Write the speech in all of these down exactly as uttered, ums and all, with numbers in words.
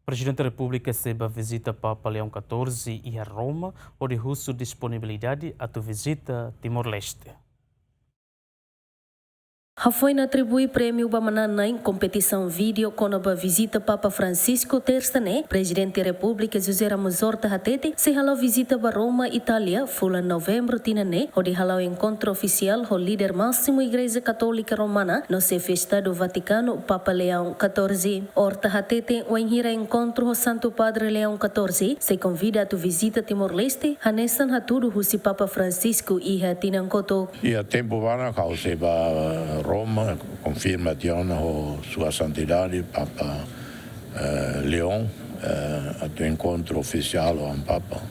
Prezidente Repúblika sei bá vizita Papa Leão katorze iha Roma, hodi husu disponibilidade atu vizita Timor-Leste. Hafoin atribui prémiu ba manán-na'in kompetisaun vídeo kona-ba vizita Papa Francisco, tersa ne'e, Prezidente Repúblika José Ramos Horta hatete sei hala'o vizita ba Roma, Itália, fulan Novembru tinan ne'e, hodi hala'o enkontru ofisiál ho líder másimu Igreja Katólika Romana no Xefe Estadu Vatikanu, Papa Leão katorze. Horta hatete, wainhira enkontru ho Santu Padre Leão katorze, sei konvida atu vizita Timor-Leste, hanesan hatudu husi Papa Francisco iha tinan kotuk. Iha tempu barak ha'u sei bá Roma, konfirma tiha ona ho Sua Santidade Papa, eh, Leão, eh, atu enkontru ofisiál ho Amu Papa.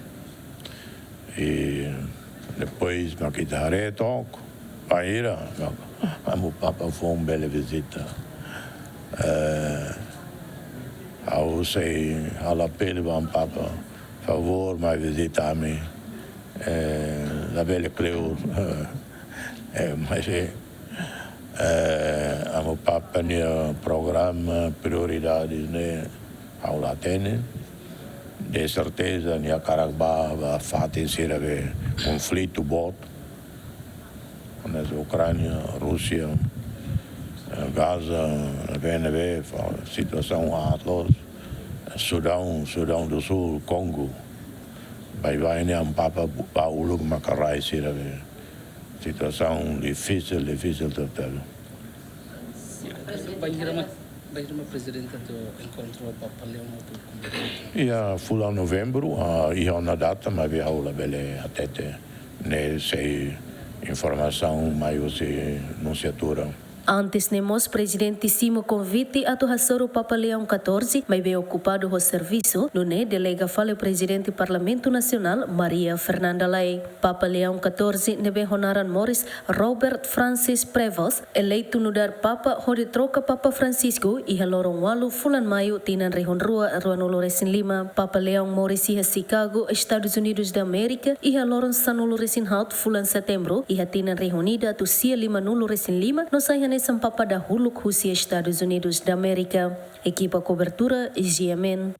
I depois mak ita haree took, bainhira mak Amu Papa foun bele vizita. Eh, ha'u sei halo apelu ba Amu Papa, favór, mai vizita ami. Eh, labele kleur. Eh, mas, eh, eh, Amu Papa nia programa, prioridades ne'e ha'u la hatene. De serteza nia hakarak bá, bá fatin sira be konflitu boot. Hanesan Ukránia, Rúsia, eh, Gaza, ne'ebé, ne'ebé, fa-, situasaun aat loos. Sudão, Sudão do Sul, Kongo. Baibain ne'e Amu Papa bu-, bá uluk maka rai sira be situasaun difisil, difisil total. Bainhira mak, bainhira mak Prezidente atu enkontru ho Papa Leão atu konvida? Iha fulan Novembru, ah, iha ona data, maibé ha'u labele hatete, ne'e sei informasaun mai husi Nunsiatura. Antes ne'e mós Prezidente simu konvite atu hasoru Papa Leão katorze, maibé okupadu ho servisu, nune'e delega fali Prezidente Parlamentu Nasionál, Maria Fernanda Lay. Papa Leão katorze, ne'ebé ho naran moris Robert Francis Prevost, eleitu nu'udar Papa hodi troka Papa Francisco iha loron ualu fulan Maiu tinan rihun rua ruanulu resin lima. Papa Leão moris iha Chicago, Estadus Unidus da Amérika, iha loron sanulu resin haat fulan Setembru, iha tinan rihun ida atus sia limanulu resin lima, no sai hanesan Papa dahuluk husi Estadus Unidus da Amérika. Ekipa kobertura, G M N.